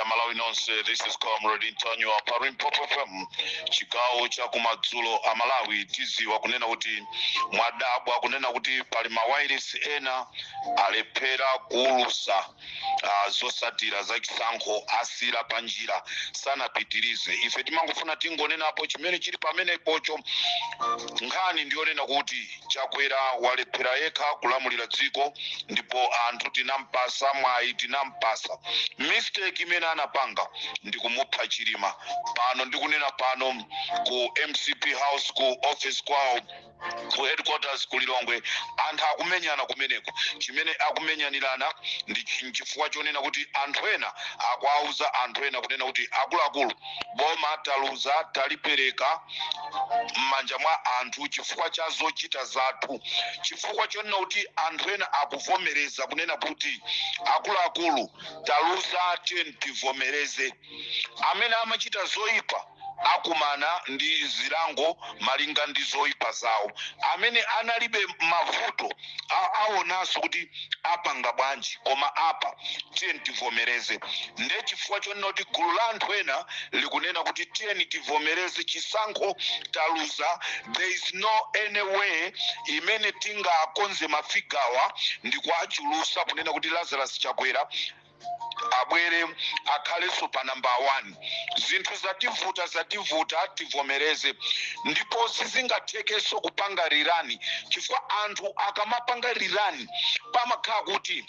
Amalawi nonse, this is Comrade Ntanyiwa pa Limpopo FM, chigawo cha kumadzulo. Amalawi, tiziwa kunena kuti mwadabwa kunena kuti pali mawayilesi ena alephera kuulusa zosatira za chisankho, asira pa njira, sanapitirize. Ife timangofuna tingonenapo chimene chili pamenepocho. Nkhani ndiyonena kuti Chakwera walephera yekha kulamulira dziko, ndipo anthu tinampasa mwayi, tinampasa. Mistake imene anapanga ndi kumupha Chilima. Pano ndikunena pano, ku MCP house, ku office kwawo, ku headquarters ku Lilongwe, anthu akumenyana kumeneko. Chimene akumenyanirana ndi chifukwa chonena kuti anthu ena akuauza anthu ena kunena kuti, akuluakulu, boma taluza, talipereka m'manja mwa anthu chifukwa cha zochita zathu, chifukwa chonena kuti anthu ena akuvomereza kunena kuti, akuluakulu, taluza, tiyeni tivomereze. Amene amachita zoyipa akumana ndi zilango malinga ndi zoyipa zawo. Amene analibe mavuto aonanso kuti apanga bwanji, koma apa tiyeni tivomereze. Nde chifukwa chonena kuti gulu la anthu ena likunena kuti tiyeni tivomereze, chisankho taluza, there is no any way imene tingakonze ma figure wa, ndi kuachulusa kunena kuti Lazarus Chakwera abwere akhalenso pa namba 1. Zinthu zativuta, zativuta, tivomereze. Ndipo sizingathekenso kupanga rerun, chifukwa anthu akamapanga rerun pamakhala kuti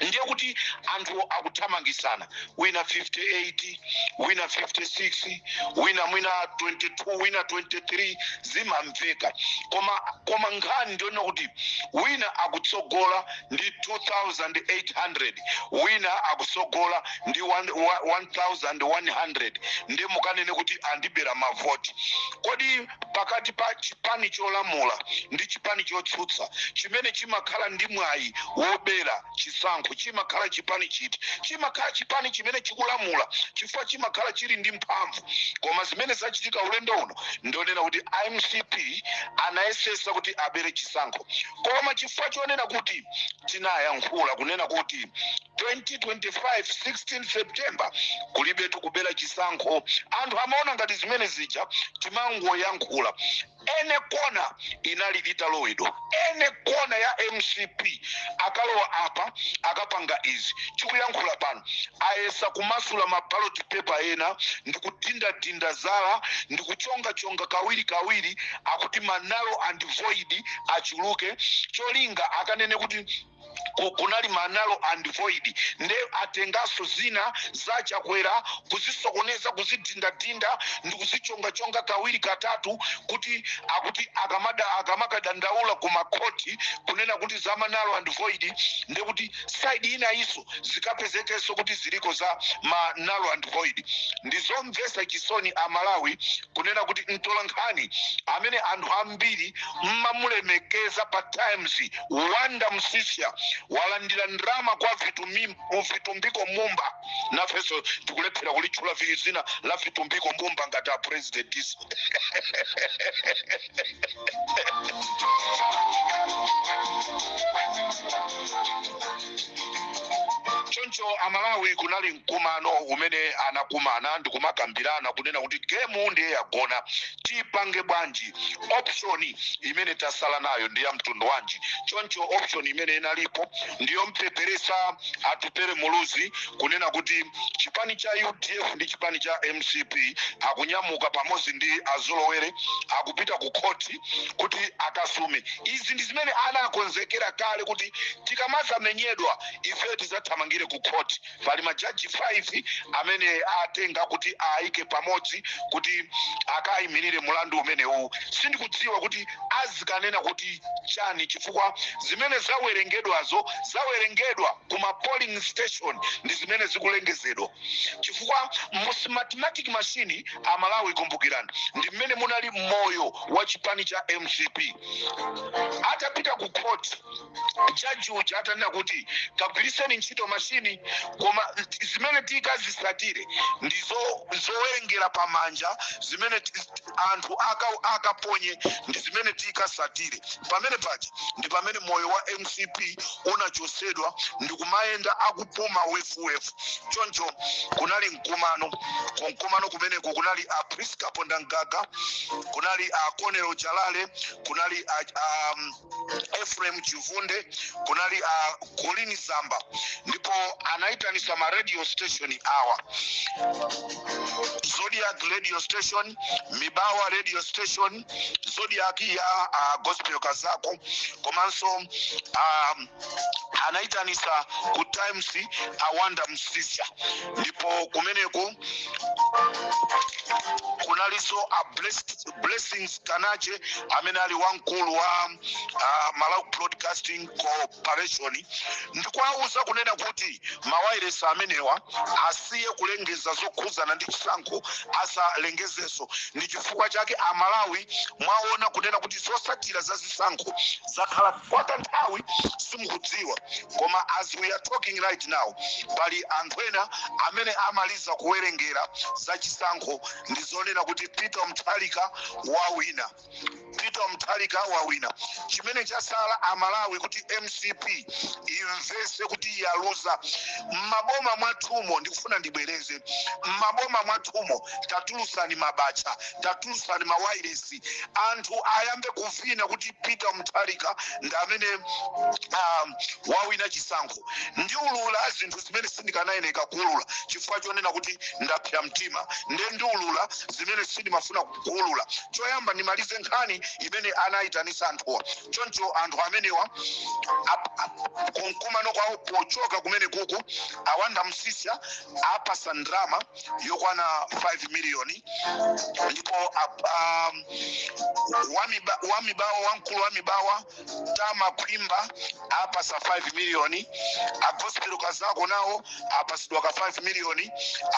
ndiye kuti anthu akuthamangisana, wina 58, wina 56, wina mwina 22, wina 23, zimamveka. Koma nkhani ndiyonena kuti wina akutsogola ndi 2800, wina akutsogola ndi 1100, ndi mukanene kuti andibera mavoti. Kodi pakati pa chipani cholamula ndi chipani chotsutsa, chimene chimakhala ndi mwayi wobera chisankho chimakhala chipani chiti? Chimakhala chipani chimene chikulamula, chifukwa chimakhala chili ndi mphamvu. Koma zimene zachitika ulendo uno, ndionena kuti MCP anayesesa kuti abere chisankho, koma chifukwa chonena kuti tinayankhula kunena kuti 2025 16 September kulibetu kubera chisankho, anthu amaona ngati zimene zija timangoyankhula. Ene kona inali italowedwa, ene kona ya MCP akalowa apa, akapanga izi. Tikuyankhula pano, ayesa kumasula ma ballot paper ena ndikudindadinda zala ndikuchongachonga kawiri kawiri, akuti ma null and void achuluke, cholinga akanene kuti kunali ma null and void. Nde atenganso zina za Chakwera kuzisokoneza, kuzidindadinda ndi kuzichongachonga kawiri katatu, kuti akuti akamakadandaula ku makhoti kunena kuti za ma null and void, nde kuti side ina iso zikapezekenso kuti ziliko za ma null and void. Ndizomvetsa chisoni, Amalawi, kunena kuti mtolankhani amene anthu ambiri mmamulemekeza pa Times, Wanda Msisya, walandira ndrama kwa Vitumbiko Mumba. Nafenso tikulephera kulitchula zina la Vitumbiko Mumba ngati a president. Choncho Amalawi, kunali mkumano umene anakumana ndikumakambirana kunena kuti game ndiye yagona, tipange bwanji? Option imene tasala nayo ndi ya mtundu wanji? Choncho option imene inalipo ndiyompeperesa Atupere Muluzi kunena kuti chipani cha UDF ndi chipani cha MCP akunyamuka pamodzi ndi azolowere, akupita ku khoti kuti akasume. Izi ndi zimene anakonzekera kale kuti tikamazamenyedwa ife tidzathamangire ku khoti. Pali majaji 5 amene atenga kuti ayike pamodzi kuti akayimirire mulandu umenewu. Sindikudziwa kuti azikanena kuti chani, chifukwa zimene zawerengedwazo zawerengedwa kuma polling station ndi zimene zikulengezedwa, chifukwa mu Smartmatic machine, Amalawi, kumbukirani, ndi mmene munali moyo wa chipani cha MCP. Atapita ku court, jaji uja atanena kuti kagwiriseni ntchito mashini Ayi, koma zimene tikazisatire ndi zowerengera pamanja zimene anthu akaponye ndi zimene tikasatire. Pamene paja ndi pamene moyo wa MCP unachosedwa ndi kumayenda akupuma wefuwefu. Choncho kunali mkumano. Kumkumano kumeneko kunali a Priska Pondamgaga, kunali a Conelo Jalale, kunali a Ephraim Chivunde, kunali a Colleen Zamba, ndipo anaitanisa ma radio station awa: Zodiac Radio Station, Mibawa Radio Station, Zodiac ya Gospel Kazako, komanso anaitanisa ku Times Awanda Msisya. Ndipo kumeneko kunalinso a Blessings Kanache amene ali wamkulu wa Malawi Broadcasting Corporation, ndikuwauza kunena kuti mawayilesi amenewa asiye kulengeza zokhuzana ndi chisankho, asalengezenso. Ndi chifukwa chake Amalawi mwaona kunena kuti zosatira za zisankho zakhala kwa kanthawi simukudziwa. Koma as we are talking right now, pali anthu ena amene amaliza kuwerengera za chisankho, ndi zonena kuti Peter Mutharika wawina, Peter Mutharika wawina. Chimene chasala Amalawi kuti MCP imvese kuti yaluza mmaboma mwathumo, ndikufuna ndibwereze, mmaboma mwathumo tatulusani mabacha, tatulusani mawairesi, anthu ayambe kuvina kuti Peter Mutharika ndi amene wawina chisankho. Ndiulula zinthu zimene sindikanayeneka kuulula chifukwa chonena kuti ndapsa mtima, nde ndiulula zimene sindimafuna kuulula. Choyamba ndimalize nkhani imene anayitanisa anthuwa. Choncho anthu amenewa kumkumano kwawo, pochoka kumene kuku, Awanda Msisya apasa ndrama yokwana 5 miliyoni, ndipo wamibawa, wamkulu wa Mibawa Tama Khwimba apasa 5 miliyoni, a Gospel Kazako nawo apasidwa ka 5 miliyoni,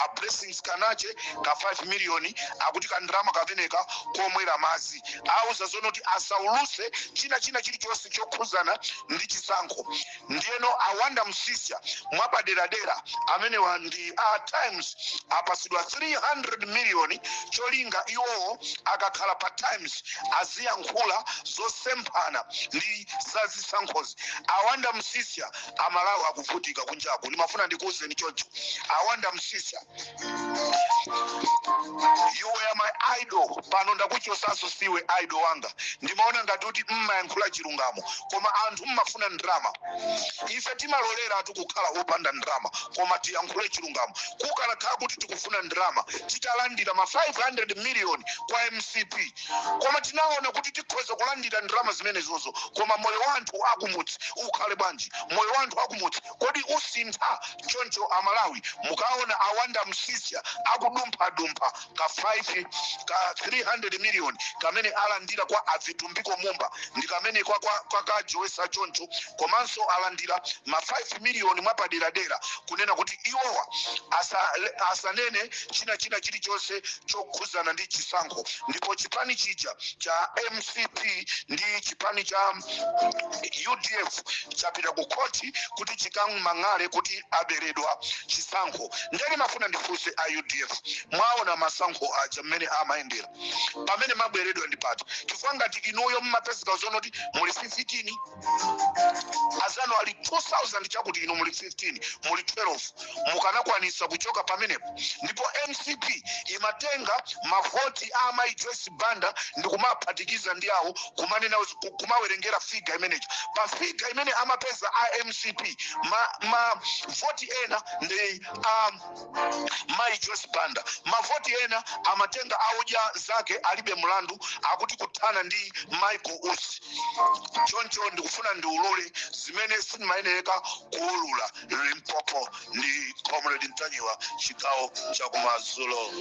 a Blessings Kanache ka 5 miliyoni, akuti kandrama kameneka komwera madzi. Auza zonoti asauluse china chilichonse chokhuzana ndi chisankho. Ndiyeno Awanda Msisya mwapaderadera, amenewa ndi a Times, apasidwa 300 miliyoni, cholinga iwowo akakhala pa Times aziyankhula zosemphana ndi zazisankhozi. Awanda Msisya, Amalawi akuvutika kunjaku, ndimafuna ndikuwuzeni choncho. Awanda Msisya, you were my idol, pano ndakuchosanso, siwe idol wanga. Ndimaona ngati kuti mmayankhula chilungamo, koma anthu mmafuna ndrama. Ife timalolera kukhala opanda ndrama, koma tiyankhule chilungamo. Kukanakhala kuti tikufuna ndrama, titalandira ma 500 million kwa MCP, koma tinaona kuti tikhoza kulandira ndrama zimenezozo, koma moyo wa anthu akumudzi ukhale bwanji? Moyo wa anthu akumudzi kodi usintha? Choncho Amalawi, mukaona Awanda Msisya akudumphadumpha ka 5 ka 300 million kamene alandira kwa Avitumbiko Mumba, ndi kamene kwa kajowesa choncho, komanso alandira ma 5 million mwapaderadera kunena kuti iwowa asanene china chilichonse chokhuzana ndi chisankho. Ndipo chipani chija cha MCP ndi chipani cha UDF chapita ku khoti kuti chikamang'ale kuti aberedwa chisankho. Ndeni mafuna ndifunse a UDF, mwaona masankho aja mmene amayendera, pamene mabweredwa ndi pati? Chifukwa ngati inuyo mmapezeka zonoti muli 15, azanu ali 2000 chakuti, inu muli 15, muli 12, mukanakwanisa kuchoka pamenepo? Ndipo MCP imatenga mavoti a amayi Joyce Banda ndi kumaphatikiza ndi awo, kumanena kumawerengera figure imeneyo. Pa figure imene amapeza a MCP, ma voti ena ndi a mayi Joyce Banda, mavoti ena amatenga audya zake alibe mlandu, akuti kuthana ndi Michael Usi. Choncho ndikufuna ndiulule zimene sindimayenereka kuulula. Limpopo ndi Comrade Ntanyiwa, chigawo chakumadzulo.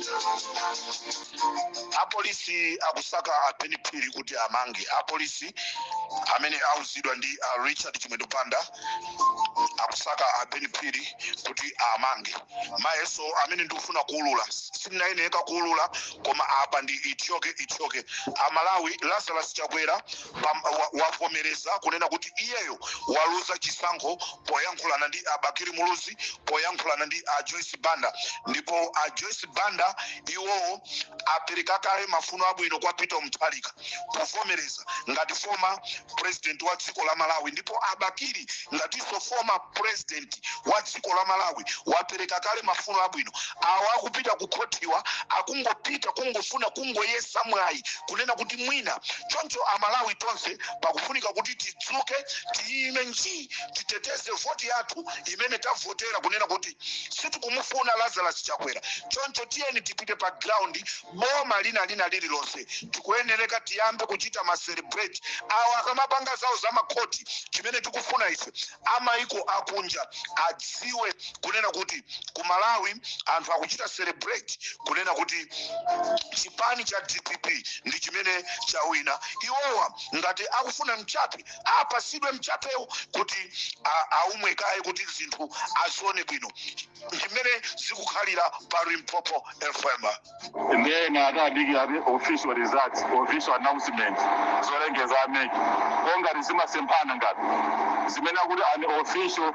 Apolisi akusaka a Ben Phiri kuti amange. Apolisi amene auzidwa ndi a Richard Chimwendo Banda akusaka a Ben Phiri kuti amange. Mayeso amene ndikufuna kuulula, sindinayeneka kuulula, koma apa ndi ityoke ityoke. Amalawi, Lazarus Chakwera wavomereza kunena kuti iyeyo waluza chisankho poyankhulana ndi a Bakili Muluzi, poyankhulana ndi a Joyce Banda. Ndipo a Joyce Banda iwowo apereka kale mafuno abwino kwa Peter Mutharika, kuvomereza ngati former president wa dziko la Malawi. Ndipo a Bakili ngatinso former president wa dziko la Malawi wapereka kale mafuno abwino. Awa akupita kukhotiwa akungopita kungofuna kungoyesa mwayi, kunena kuti mwina. Choncho Amalawi tonse pakufunika kuti tidzuke, tiyime nji, titeteze voti yathu imene tavotera kunena kuti sitikumufuna Lazarus Chakwera. Choncho tiyeni tipite pa ground. Boma lina lina lililonse tikuyenereka tiyambe kuchita ma celebrate. Awa akamapanga zawo za makhoti, chimene tikufuna ife, amaiko akunja adziwe kunena kuti ku Malawi anthu akuchita celebrate kunena kuti chipani cha DPP ndi chimene chawina. Iwowa ngati akufuna mchape, apasidwe mchapewo kuti aumwe kaye kuti zinthu azione bwino. Ndimene zikukhalira pa Limpopo FM. Then atadikira ati official results, official announcement, zolengeza a MEC, kongati zimasemphana ngati zimene akuti unofficial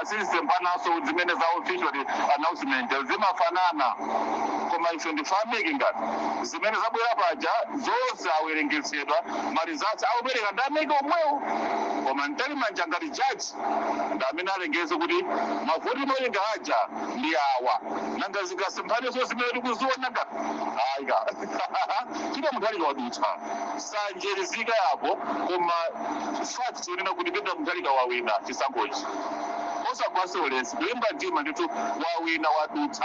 sizisemphananso zimene za official announcement, zimafanana. Koma ife ndife a MEC, ngati zimene zabwera paja zonse awerengetsedwa, ma results akupereka ndi a MEC omwewo. Koma Mtalimanja ngati judge ndi amene alengeze kuti mavoti mowerenga aja ndi awa. Nanga zikasemphaniso zimene tikuziona ngati ayika Peter Mutharika wadutsa, sanjerizika yapo. Koma fact yonena kuti Peter Mutharika wawina chisankhochi, osagwase ulesi, kulimba mtima ndithu, wawina, wadutsa.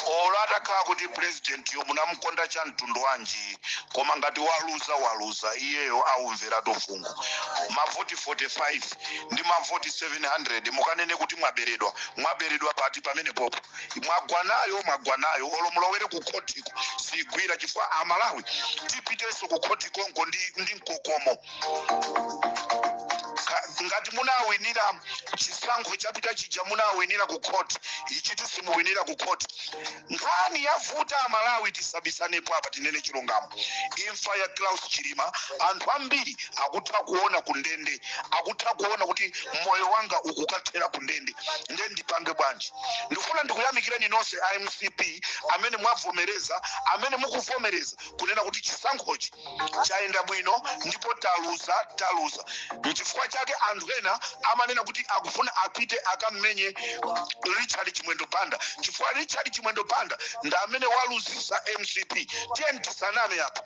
Olo atakhala kuti president yo munamukonda cha mtundu wanji, koma ngati waluza, waluza. Iyeyo aumveratu fungo. Mavoti 45 ndi mavoti 700, mukanene kuti mwaberedwa, mwaberedwa pati pamene popo? Mwagwa nayo, mwagwa nayo. Olo mulowere ku khotiko sigwira, chifukwa Amalawi tipitenso ku khoti konko ndi mkokomo. Ngati munawinira chisankho chapita chija, munawinira ku khoti, ichitu simuwinira ku khoti. Nkhani yavuta, Amalawi, tisabisanepo apa, tinene chilungamo. Imfa ya Klaus Chilima, anthu ambiri akutha kuona ku ndende, akutha kuona kuti moyo wanga ukukathera ku ndende, nde ndipange bwanji? Ndifuna ndikuyamikireni nonse a MCP amene mwavomereza, amene mukuvomereza kunena kuti chisankhochi chayenda bwino ndipo taluza, taluza. Nchifukwa chake anthu ena amanena kuti akufuna apite akammenye Richard Chimwendo Banda, chifukwa Richard Chimwendo Banda ndi amene waluzisa MCP. Tiye tisaname apa,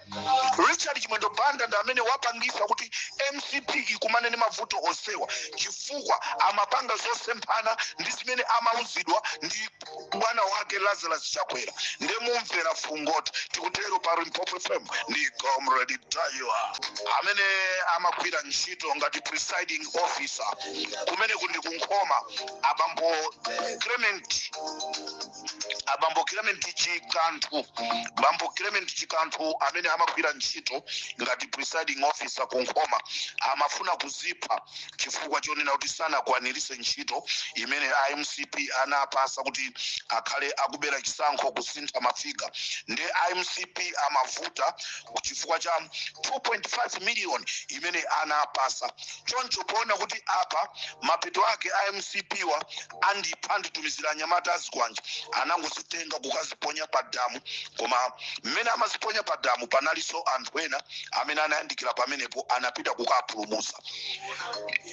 Richard Chimwendo Banda ndi amene wapangisa kuti MCP ikumane ndi mavuto onsewa, chifukwa amapanga zosemphana ndi zimene amauzidwa ndi bwana wake Lazarus Chakwera. Ndemumvera fungoti tikutero pa Limpopo FM ndi Comrade Tayiwa. Amene amagwira ntchito ngati presiding officer kumene kundi kunkhoma, abambo Clement, abambo Clement Chikanthu, bambo Clement Chikanthu amene amagwira ntchito ngati presiding officer ku Nkhoma, amafuna kuzipha chifukwa chonena kuti sanakwanirise ntchito imene iMCP anapasa kuti akhale akubera chisankho, kusintha ma figure. Ndi iMCP amavuta chifukwa cha 2.5 million imene anapasa. Choncho poona kuti apa mapeto ake iMCP wa andipha, anditumizira anyamata azikwanja, anangozitenga kukaziponya pa damu. Koma mmene amaziponya pa damu, panalinso anthu ena amene anayandikira pamenepo, anapita kukapulumusa.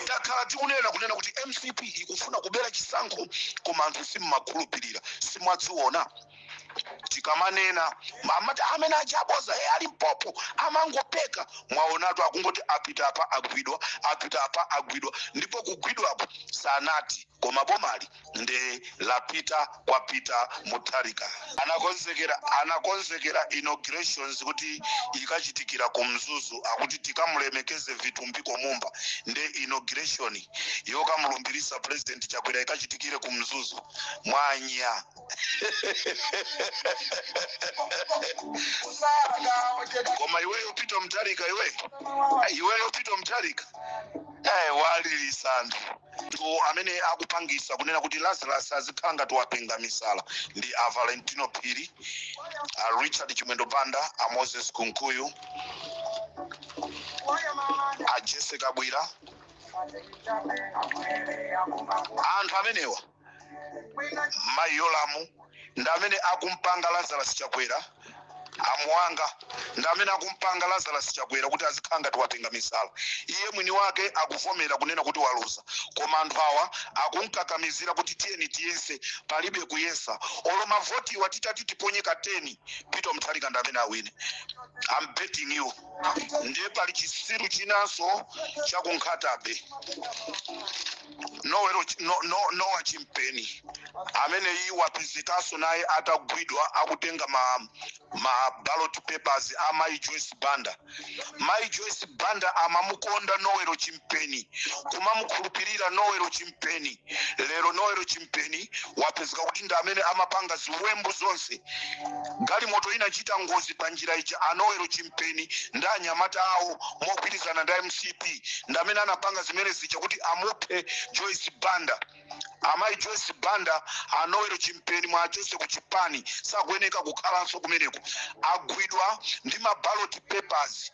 Takhala tikunena kunena kuti MCP ikufuna kubera chisankho, koma anthu simmakhulupirira, simwadziona. Tikamanena amati amene achaboza e ali mpopo amangopeka. Mwaonatu, akungoti apita apa agwidwa, apita apa agwidwa, ndipo kugwidwapo sanati. Koma bomali nde lapita kwa Peter Mutharika. Anakonzekera inaugurations kuti ikachitikira ku Mzuzu, akuti tikamulemekeze Vitumbiko Mumba. Nde inauguration yokamulumbirisa President Chakwera ikachitikire ku Mzuzu. Mwanya. Koma iweyo Peter Mutharika, iweyo Peter Mutharika, walilisa anthu. Anthu amene akupangisa kunena kuti Lazarus azikhala ngati wapenga misala ndi a Valentino Phiri, a Richard Chimwendo Banda, a Moses Kunkuyu, a Jesse Kabwira. Anthu amenewa, mayi Yolamu, ndi amene akumpanga Lazarus Chakwera, amuwanga ndi amene akumpanga Lazarus Chakwera kuti azikhala ngati wapenga misala. Iye mwini wake akuvomera kunena kuti waluza, koma anthu awa akumkakamizira kuti tiyeni tiyese. Palibe kuyesa. Olo mavotiwa titati tiponye ka 10, Peter Mutharika ndi amene awine. I'm betting you. Ndiye pali chisiru chinanso chaku Nkhata Bay, Nowero, no, no, Nowa Chimpeni, ameneyi wapezekanso naye atagwidwa akutenga ma ballot papers a Mai Joyce Banda. Mai Joyce Banda amamukonda Nowero Chimpeni, kumamukhulupirira Nowero Chimpeni. Lero Nowero Chimpeni wapezeka kuti ndi amene amapanga ziwembu zonse. Galimoto inachita ngozi pa njira ija, a Nowero Chimpeni ndi anyamata awo mogwirizana ndi MCP ndi amene anapanga zimene zija kuti amuphe Joyce Banda. Amayi Joyce Banda, a Nowero Chimpeni mwachose ku chipani, sakuyeneka kukhalanso kumeneko. Agwidwa ndi ma ballot papers.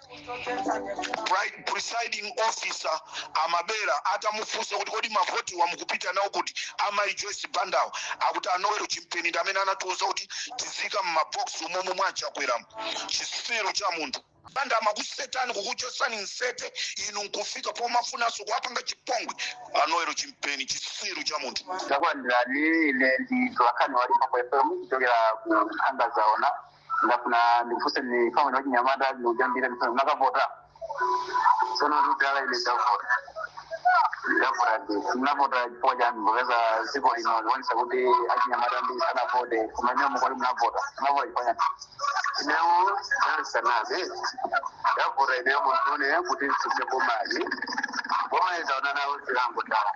Presiding officer amabera atamufunsa kuti kodi mavoti wamukupita nawo kuti amayi Joyce Bandawo, akuti a Nowero Chimpeni ndi amene anatiuza kuti tizika m'mabox umomo mwachakweramu. Chisiru cha munthu. Banda amakusetani, kukuchosani nsete, inu nkufika pomafunanso kuwapanga chipongwe a Nowero Chimpeni. Chisiru cha munthu. Takulandirani. Ine ndi Mtolankhani wa Limpopo FM kuchokera ku Nkhanga Zaona. Ndafuna ndifunse, ni family wachinyamata, ndikujambira ndifuna munakavota? Tsono ndudala, ine ndavota, ndavota ndi Munavota chifukwa chani, popeza dziko lino likuonesa kuti achinyamata ndi sanavote? Koma inuyo mukwati munavota, munavota chifukwa chani? Inewo ndalisanabe, ndavota ineyo munthu kuti nsuse bomali. Boma itaona nawo zilango dala,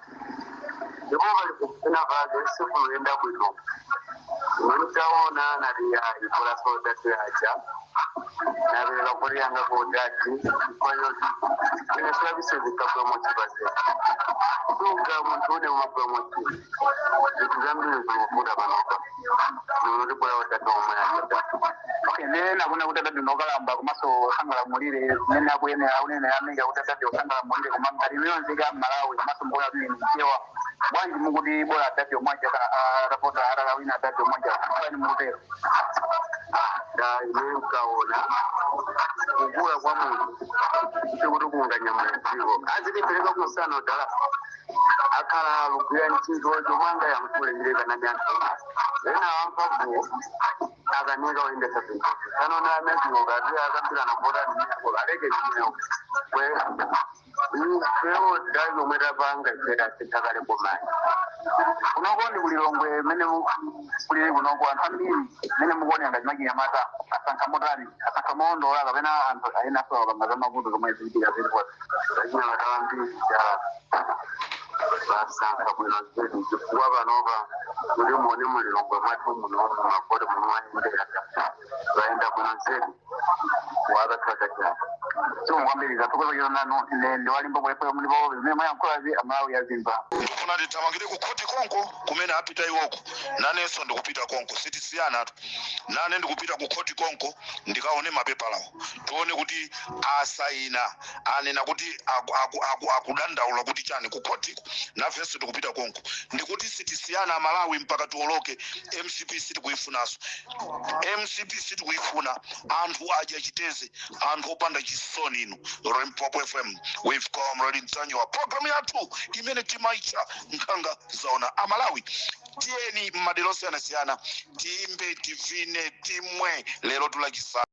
ndipo pali kufuna pake sikuyenda bwino. Imene taona nati ibolaso dati aja napereka koti yanga kodati kwayoti ine silabisezikagwamo chipase suga munthu une umagwamo chi zinthu zambiri zikuvuta panopa nonoti bola odati omwe aja. Okay, ne nakuna kuti adadi nokalamba komanso sangalamulire mmene akuyenera akunenera amene kuti adadi osangalamulire. Koma ngati inuyo nzika Malawi komanso mukuona kuti inu mchewa, bwanji mukuti bola adadi omwe aja atapota, atakawina adadi omwe aja? Bwanji mukutero? Da, ine ukaona kukula kwa munthu sikuti kunganyamula dziko, azilipereka kusana dala akhala alugwira ntchito chomanga yankhule ndilekana anthu ena wamphamvuwo akanika kuyendetsa zinthu. Sanona ameziwo kati akambirana kotani aleke zimewo kwe ifewo dali lomwe tapanga ife tasintha kale bomali. Kunoko ndi kulilongwe, mmene kulili kunoko, anthu ambiri mmene mukuonera ngati machinyamata asankha motani? Asankha moondola kapena anthu ayenaso akamba za mavuto zomwe zikuchitika zilipo? Achinyamata ambiri dala basankha bwino zedi, chifukwa panopa kuti muone mulilongwe mwathu muno mumavoti munoayendera vayenda bwino zedi wakathatha chani. Chomwe kwambiri zathokoza nanu. Ine ndi wa Limpopo FM ndipo zimene mwayankhulazi Amalawi azimva. Ndikufuna ndithamangire ku khoti konko kumene apita iwoko. Nanenso ndikupita konko, sitisiyana tu. Nane ndikupita ku khoti konko ndikaone mapepalawo, tione kuti asayina, anena kuti akudandaula kuti chani ku khotiko. Nafenso tikupita konko. Ndikuti sitisiyana Malawi mpaka tioloke. MCP sitikuifunanso, MCP sitikuifuna. Anthu adya chiteze, anthu opanda chisoni inu. Limpopo FM with Comrade Ntanyiwa, programu yathu imene timaitcha Nkhanga Zaona. Amalawi, tiyeni m'madera osiyanasiyana, tiyimbe, tivine, timwe. Lero tulachisanu.